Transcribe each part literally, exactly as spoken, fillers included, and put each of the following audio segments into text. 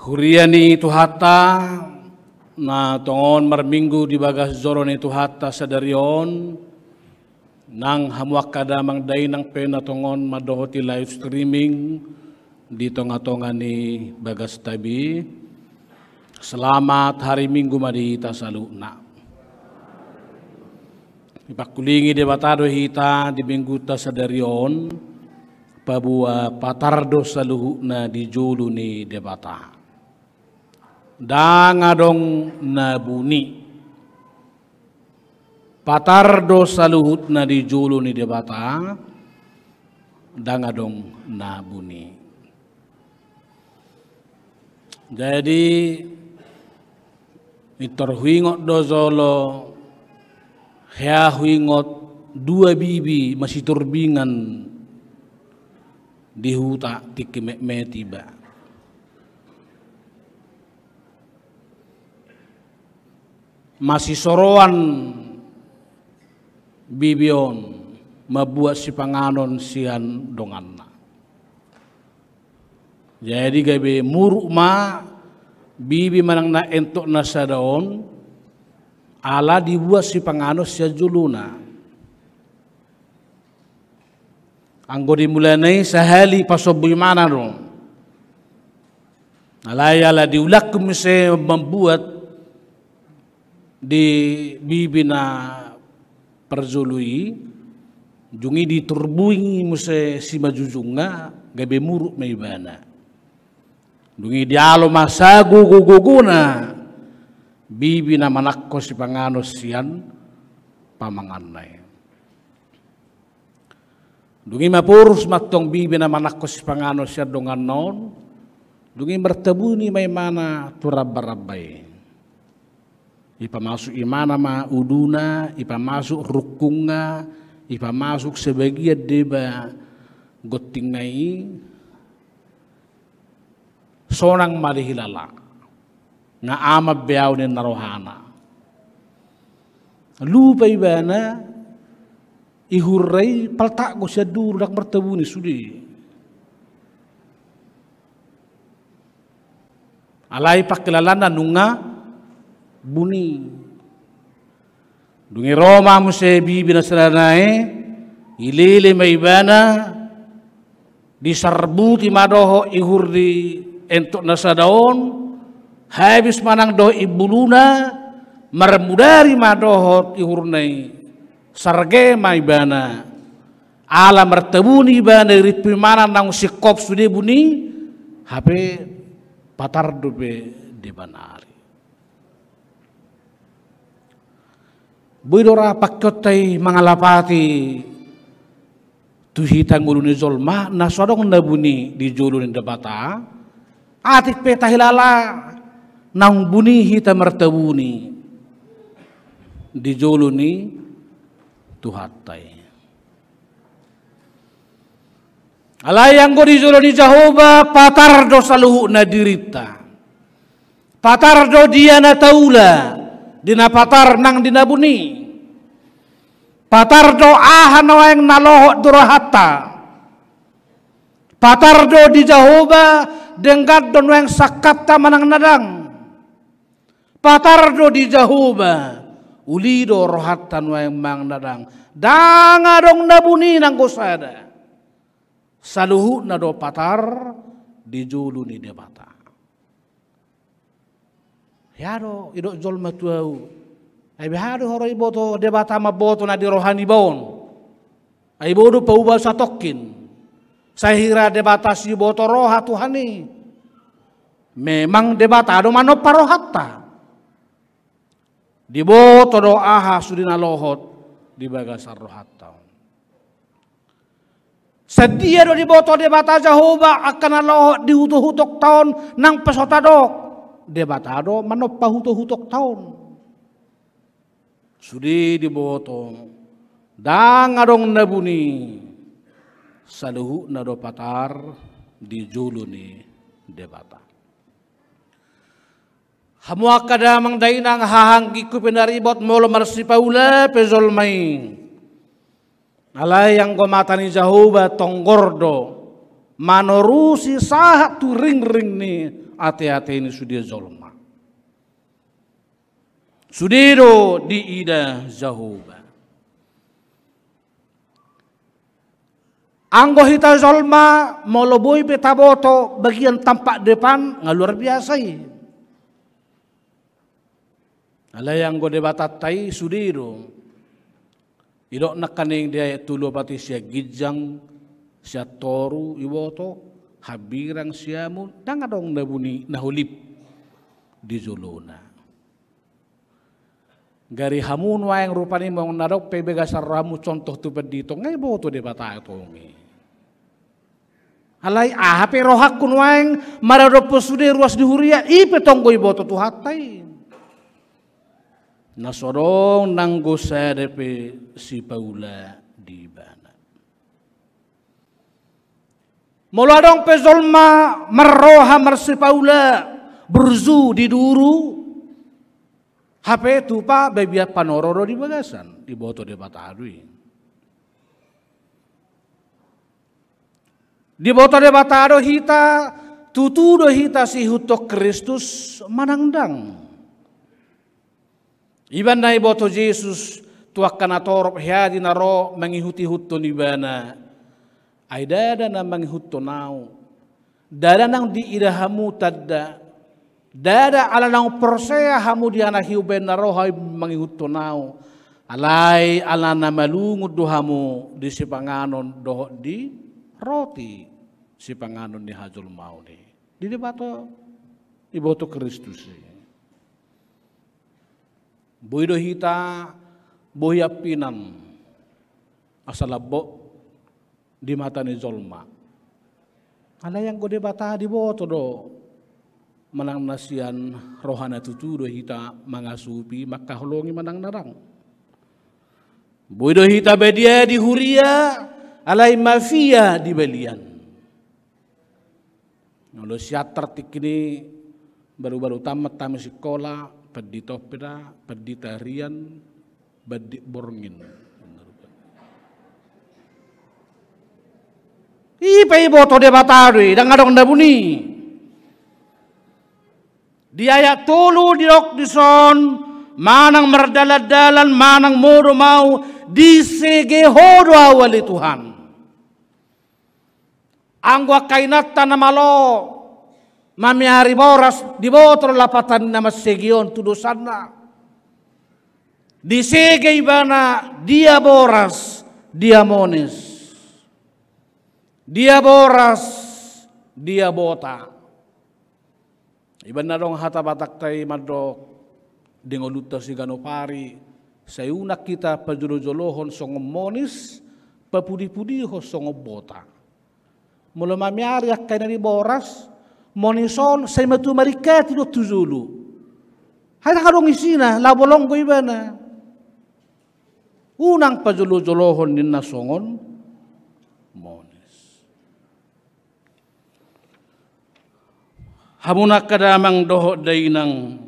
Huria ni Tuhanta, na tongon marminggu di bagas joro ni Tuhanta sadari on, nang hamu angka damang dainang pe na tongon mandohoti live streaming di tonga-tonga ni bagas tabi. Selamat hari Minggu ma di hita saluhutna. Dipangkulingi Debata do hita di minggunta sadari on, paboa patar do saluhutna di jolo ni Debata. Ndang adong na buni. Patar do saluhutna di jolo ni Debata, ndang adong na buni. Jadi, pintor huingot do jolo, hea huingot dua bibi masiturbingan di huta tingki metmet iba. Masisoroan bibi on mambuat sipanganon sian donganna. Jadi gabe muruk ma bibi manang na entokna sada on, ala dibuat sipanganon sian jolona. Anggo di mulana i sahali pasombu imana do. Alai ala diulak muse mambuat di bibi na parjolo i, dung i diturbui muse simanjujungna, gabe muruk ma ibana. Dung i dialo ma sagogo-gogona bibi na manangko sipanganon sian pamanganna i. Dung i maporus ma antong bibi na manangko sipanganon sian donganna on. Dung i martabuni ma imana tu ramba-ramba i. Ipamasuk imana ma uduna, ipamasuk rungkungna, ipamasuk sebagian deba gontingna i. Sonang ma dihilala. Nga aman be au ninna rohana. Lupa ibana, ihurna i paltak do sian duru, ndang martabuni sude. Alai pangkilalaanna nunga buni. Dung i ro ma muse bibi na sada nai, ilele ma ibana, disarbuti ma dohot ihur di entok na sada on, habis manang dohot imbuluna, marmudari ma dohot ihurna i, sarge ma ibana, ala martabuni ibana irimpu imana naung singkop sude buni, hape patar dope deba nari. Boi do ra pangkeonta i mangalapati tu hita ngolu ni jolma, na so adong na buni di jolo ni Debata, atik pe tahilala naung buni hita martabuni di jolo ni Tuhanta i. Alai anggo di jolo ni Jahowa, patar do saluhutna dirinta. Patar do dia na taula, di na patar nang di na buni. Patar do aha nuaeng na lohot di rohanta. Patar do di Jahowa, denggan do nuaeng sangkapta manang na dang. Patar do di Jahowa, uli do rohanta nuaeng manang na dang. Ndang adong na buni nanggo sada. Saluhutna do patar di jolo ni Debata. Hea do didok jolma tu ahu. Ai beha do ho ro iboto Debata mamboto na di roha niba on. Ai boi do pauba satongkin. Sai hira Debata siboto roha Tuhan i. Memang Debata do manompa rohanta. Diboto do aha sude na lohot di bagasan rohanta on. Sadia do diboto Debata Jahowa angka na lohot di hutohutokta on nang pe so tadok. Debata do manompa hutohutokta on. Sude diboto, ndang adong na buni, saluhutna do patar di jolo ni Debata. Hamu angka damang dainang, haha anggingku pinaribot, molo marsipaula pe jolma i, alai anggo mata ni Jahowa tonggor do manorusi sahat tu ringring ni ate-ate ni sude jolma. Sude do diida Jahowa. Anggo hita jolma, molo boi pe taboto bagian tampak depan, nga luar biasa i. Alai anggo Debatanta i sude do. Didok nangkaning di ayat tolu opat i, sian ginjang, sian toru, iboto, hambirang, siamun, ndang adong na buni na holip di jolona. Gari hamu nuaeng rupani molo na dong pe bagasan rohamu contoh tu pandita on, nga iboto Debata tong i. Alai aha pe rohangku nuaeng maradophon sude ruas di huria, i pe tong do iboto Tuhanta i. Na so adong nanggo sada pe sipaula di ibana. Molo adong pe jolma marroha marsipaula, burju di duru, hape tupa babiat panoro do di bagasan, diboto Debata do i. Diboto Debata do hita, tutu do hita siihuthon Kristus manang ndang. Iba na iboto Jesus tu angka na torop, hea di na ro mangihuti-ihuthon ibana. Ai ndada na mangihuthon ahu. Ndada nang diida hamu tanda. Ndada ala naung porsea hamu di Anak i umbahen na ro hamu mangihuthon ahu. Alai ala na malungun do hamu di sipanganon dohot di roti sipanganon ni hajolmaon i. Di Debata iboto Kristus i. Boi do hita bohi ampinan asa lambok di mata ni jolma. Alai anggo Debata diboto do manang na sian rohana tutu do hita mangasupi, mangkaholongi manang na ndang. Boi do hita badia di huria, alai mafia di balian. Molo sian tartik ini baru-baru tamat hami sikola, pandita on pe da, pandita Rian, Bandik Borngin. I pe iboto Debata do i, ndang adong na buni. Di ayat tolu didok dison, manang mardalan-dalan, manang modom ahu, disege Ho do ahu ale Tuhan. Anggo angka inanta na malo mameari boras, diboto do lapatan na mansege on tu dosanna. Disege ibana dia boras, dia mones. Dia boras, dia bota. Ibaen na adong hata Batakta i mandok di ngolunta siganup ari, sai unang hita pajolo-jolohon songon mones, papudi-pudihon songon bota. Molo mameari angka ina ni boras, mones on sai matua maringkati do tu jolo. Ai ndang adong isina, laho bolong do ibana. Unang pajolo-jolohon ninna songon mones. Hamu angka damang dohot dainang,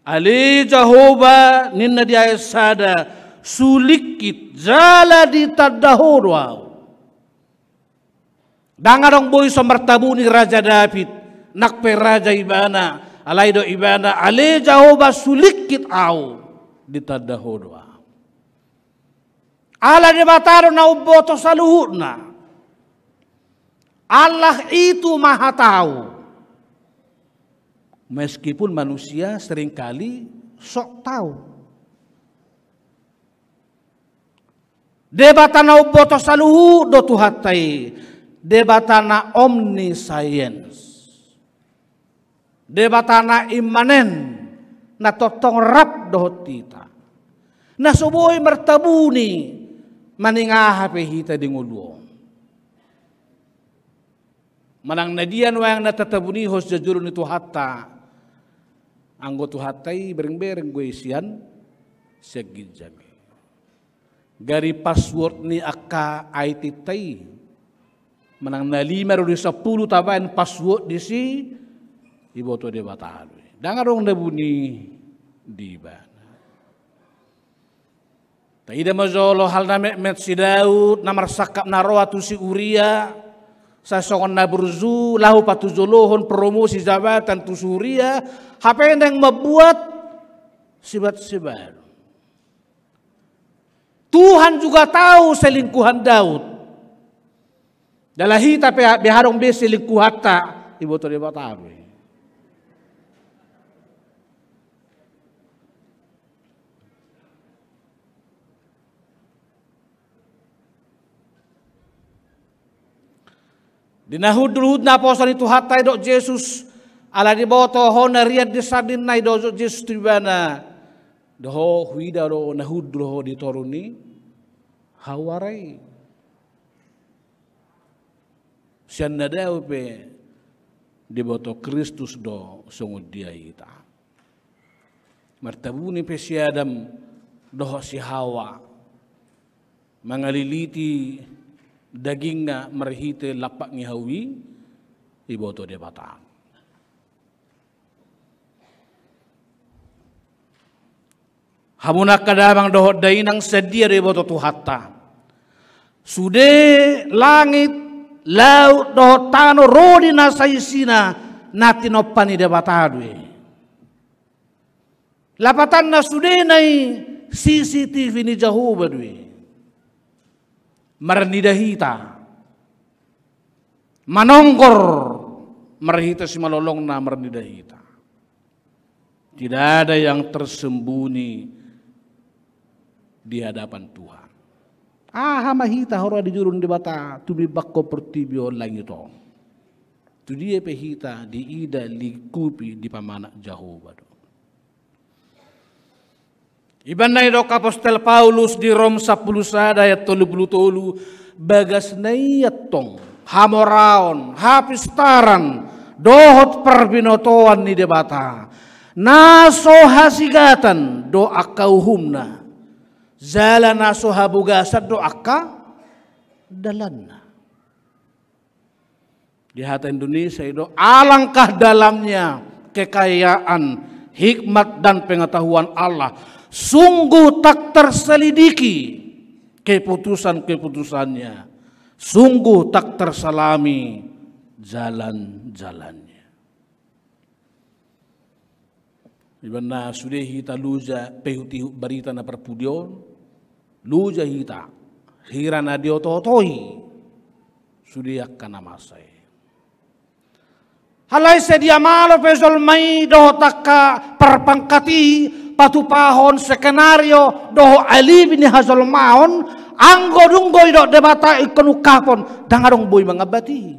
ale Jahowa ninna di ayat sada, sulingkit jala ditanda Ho do ahu. Ndang adong boi so martabuni Raja Daud, nang pe raja ibana, alai didok ibana, ale Jahowa sulingkit ahu, ditanda Ho do ahu. Ala Debata do na umboto saluhutna. Allah itu maha tahu. Meskipun manusia seringkali sok tahu. Debata na umboto saluhut do Tuhanta i. Debata na omniscience. Debata na immanen, na tongtong rap dohot hita. Na so boi martabuni maninga aha pe hita di ngolu on. Manang na dia nuaeng na tatabunihon sian jolo ni Tuhanta, anggo Tuhanta i bereng-bereng do i sian, sian ginjang i. Gari password ni angka I T-ta i. Manang na lima ro di sampulu tabaen password disi, iboto Debata do i. Ndang adong na buni di ibana. Taida ma jolo hal na metmet si Daud, na marsangkap na roa tu si Uria, Sai songon na burju, laho patujolohon promosi jabatan tu suria, hape naeng mambuat sibat-sibat. Tuhan juga tahu selingkuhan Daud. Jala hita pe, be adong be selingkuhanta, iboto Debata be. Di na hundul-hundul naposo ni Tuhanta i didok Jesus, ala diboto ho na rian di sandinna, didok Jesus tu ibana, do ho huida do na hundul ho di toru ni hau ara i. Sian na dao pe diboto Kristus do songon dia hita. Martabuni pe si Adam dohot si Hawa, mangaliliti dagingna marhite lampak ni hau i, iboto Debata. Hamu na angka damang dohot dainang, sian dia do iboto Tuhanta? Sude langit, laut dohot tano ro di na saisina, na tinompa ni Debata do i. Lapatanna sudena i C C T V ni Jahowa do i. Marnida hita. Manonggor marhite simalolongna marnida hita. Tidak ada yang tersembunyi di hadapan Tuhan. Aha ma hita huroha di jolo ni Debata, tumimbakhon portibi on, langit on. Tu dia pe hita diida, lingkupi, dipamanat Jahowa do. Ibana i didok apostel Paulus di Rom sampulu sada ayat tolu pulu tolu, bagasna i antong hamoraon, hapistaran, dohot parbinotoan ni Debata, na so hasigatan do angka uhumna, jala na so habogasan do angka dalanna. Di hata Indonesia i do, alangkah dalamnya kekayaan, hikmat dan pengetahuan Allah, sungguh tak terselidiki keputusan-keputusannya, sungguh tak tersalami jalan-jalannya. Ibana sude hita loja paihut-ihut barita na parpudi on, loja hita hira na dioto-otoi sude angka na masa i. Alai sadia malo pe jolma i dohot angka parpangkat i patupahon skenario dohot alibi ni hajolmaon, anggo dung do didok Debata ingkon ungkapon, ndang adong boi mangambat i.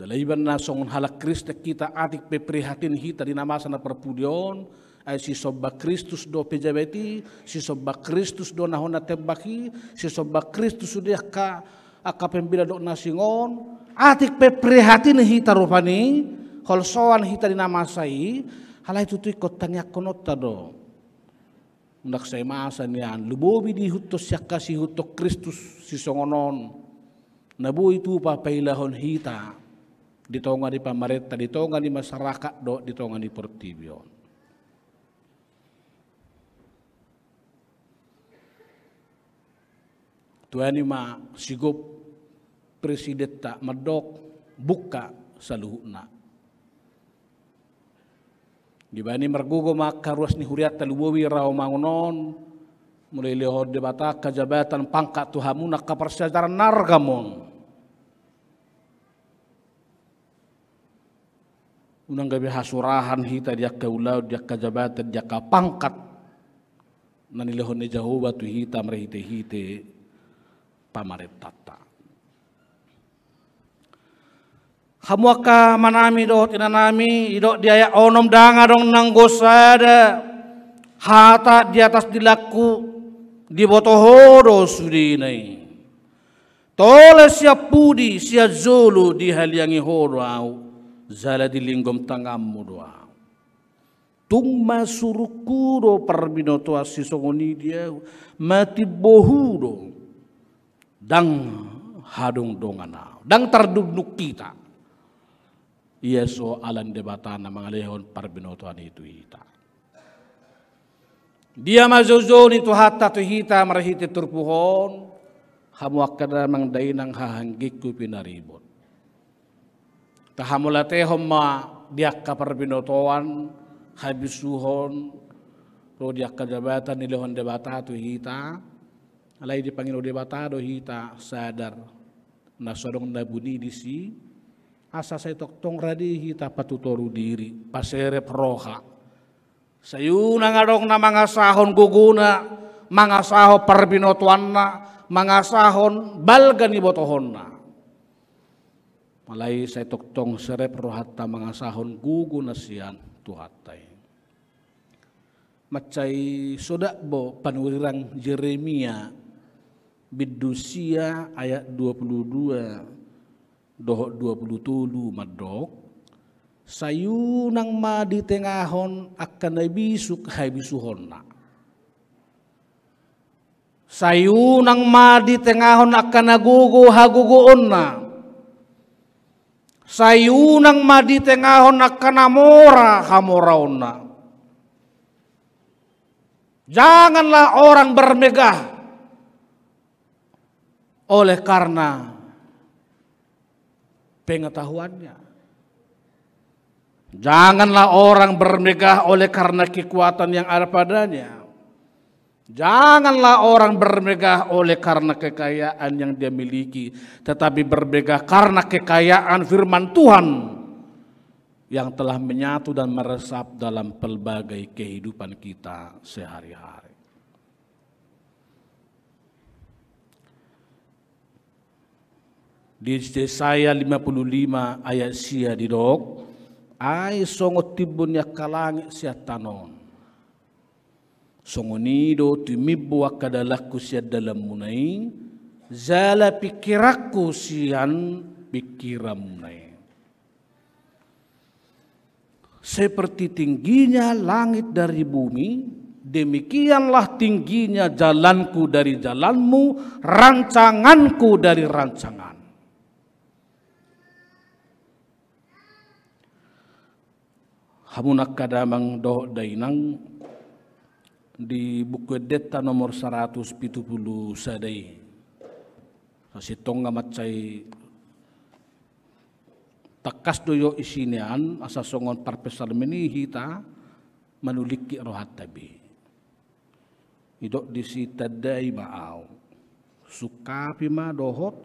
Jala ibana songon halak Kristen hita, atik pe prihatin hita di na masa na parpudi on, ai sisomba Kristus do pejabat i, sisomba Kristus do na hona tembak i, sisomba Kristus do angka, angka pembela dohot na asing on, atik pe prihatin hita rupani, holsoan hita di na masa i, alai tutu ingkon tangiangkononta do. Unang sai masa nian, lumobi diihuthon sian hasiihuthon Kristus sisongon on, na boi tupa pailahon hita di tonga ni pamarenta, di tonga ni masyarakat dohot di tonga ni portibi on. Tuani ma sigop presidenta mandok, bungka saluhutna. Dibahen i margogo ma angka ruas ni hurianta, lumobi raomangon on, molo dilehon Debata angka jabatan pangkat tu hamu na angka parsiajaran na arga mon. Unang gabe hasurahan hita di angka ulaon, di angka jabatan, di angka pangkat na nilehon ni Jahowa tu hita marhite-hite pamarentanta. Hamu angka amanami dohot inanami, didok di ayat onom, ndang adong nanggo sada hata di atas dilangku, diboto Ho do sudena i. Tole sian pudi, sian jolo dihaliangi Ho do ahu, jala dilinggom tanganmu do ahu. Tung ma surungku do parbinotoan sisongon i di ahu, matimbo Ho do, ndang hadongdongan ahu, ndang tardunuk hita. Ia so ala ni Debata na mangalehon parbinotoan i tu hita. Dia ma joujou ni Tuhanta tu hita marhite turpuk on? Hamu angka damang dainang hahanggingku pinaribot. Tahamauliatehon ma di angka parbinotoan, habisuhon, ro di angka jabatan nilehon Debata tu hita, alai dipangido Debata do hita sadar, na so adong na buni disi, asa sai tongtong radi hita patutoru diri, paserep roha. Sai unang adong na mangasahon gogona, mangasahon parbinotoanna, mangasahon balga ni botohonna. Alai sai tongtong serep rohanta mangasahon gogo na sian Tuhanta i. Mansai so dapot panurirang Jeremia bindu sia ayat dua puluh dua dohot dua puluh tolu mandok, sai unang ma ditengahon angka na bisuk habisuhonna. Sai unang ma ditengahon angka na gogo hagogoonna. Sai unang ma ditengahon angka na mora hamoraonna. Janganlah orang bermegah oleh karena pengetahuannya. Janganlah orang bermegah oleh karena kekuatan yang ada padanya. Janganlah orang bermegah oleh karena kekayaan yang dia miliki, tetapi bermegah karena kekayaan firman Tuhan yang telah menyatu dan meresap dalam pelbagai kehidupan kita sehari-hari. Di Yesaya lima puluh lima ayat sia didok, ai songon timbo ni angka langit sian tano on, songon i do timbo angka dalanku sian dalanmuna i, jala pingkiranku sian pingkiranmuna i. Seperti tingginya langit dari bumi, demikianlah tingginya jalanku dari jalanmu, rancanganku dari rancangan. Hamu angka damang dohot dainang, di Buku Endenta nomor saratus pitu pulu sada i, sasintongna mansai tangkas do i isina an, asa songon parpsalmen i hita manulingkik rohanta be. Didok disi, tandai ma ahu, sungkapi ma dohot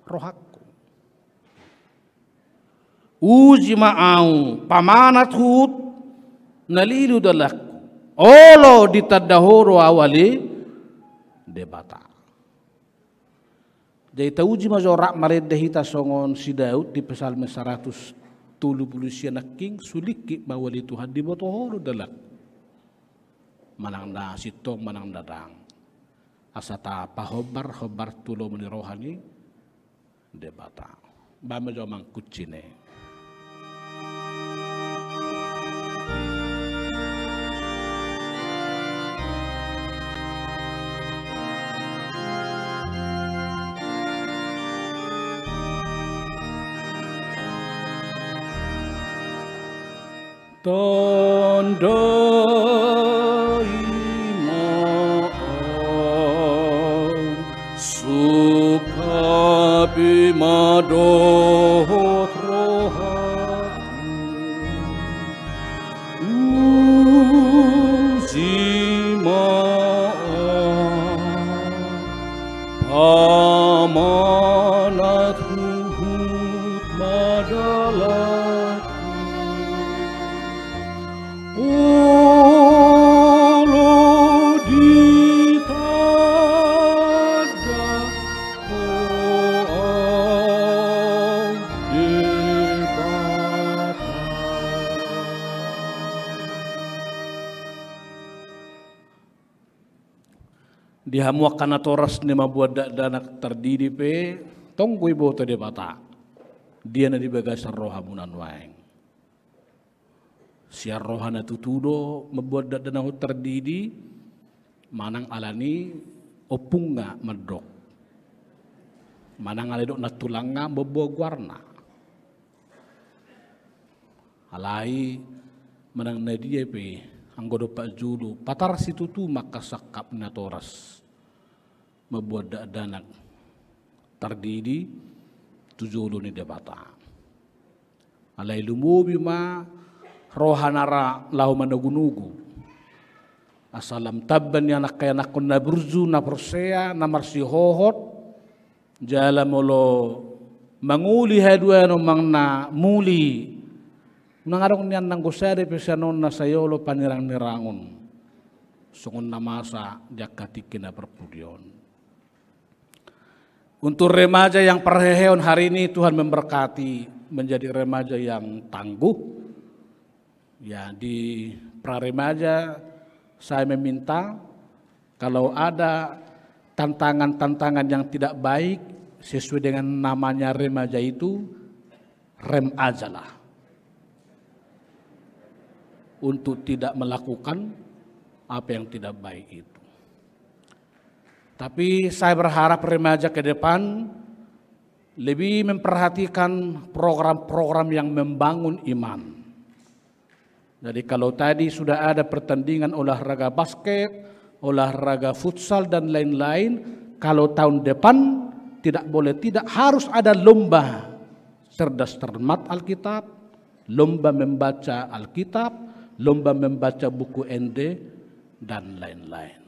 rohangku. Uji ma ahu, pamanat huhut na lilu dalanku. Olo ditanda Ho do ahu ale Debata. Jadi tauji ma jo rap marende hita songon si Daud di Psalmen saratus tolu pulu sia nangkin, sulingkit ma ahu ale Tuhan, diboto Ho do dalanku. Manang na sintong manang na dang. Asa tapahombar-hombar tu lomo ni roha ni Debata. Bahen ma jo amang kuncina i. Tandai ma ahu, sungkapi ma dohot rohangku. Uji ma ahu, pamanat huhut ma dalanku. Olo ditanda Ho ahu Debata. Di hamu angka natoras na mamboan dakdanak tardidi pe, tong do iboto Debata dia na di bagasan rohamuna nuaeng. Sian roha na tutu do mamboan dakdanak on tardidi, manang alani ompungna mandok, manang alani dok nantulangna mamboan goarna. Alai manang na dia pe, anggo dompak jolo, patar situtu ma angka sangkap ni natoras. mambuat dakdanak tardidi tu jolo ni Debata. Alai lumobi ma roha na ra laho manogunogu. Asa lam tamba nian angka ianakhon na burju, na porsea, na marsihohot, jala molo mangoli haduan on manang na muli, unang adong nian nanggo sada pe sian on na sai olo panirangnirangon. Songon na masa di angka tingki na parpudi on. Untuk remaja yang parheheon hari ini, Tuhan memberkati menjadi remaja yang tangguh. Ya, di pra remaja saya meminta, kalau ada tantangan-tantangan yang tidak baik sesuai dengan namanya remaja itu, rem ajalah untuk tidak melakukan apa yang tidak baik itu. Tapi saya berharap remaja ke depan lebih memperhatikan program-program yang membangun iman. Jadi, kalau tadi sudah ada pertandingan olahraga basket, olahraga futsal, dan lain-lain, kalau tahun depan tidak boleh tidak, harus ada lomba cerdas cermat Alkitab, lomba membaca Alkitab, lomba membaca buku ende, dan lain-lain.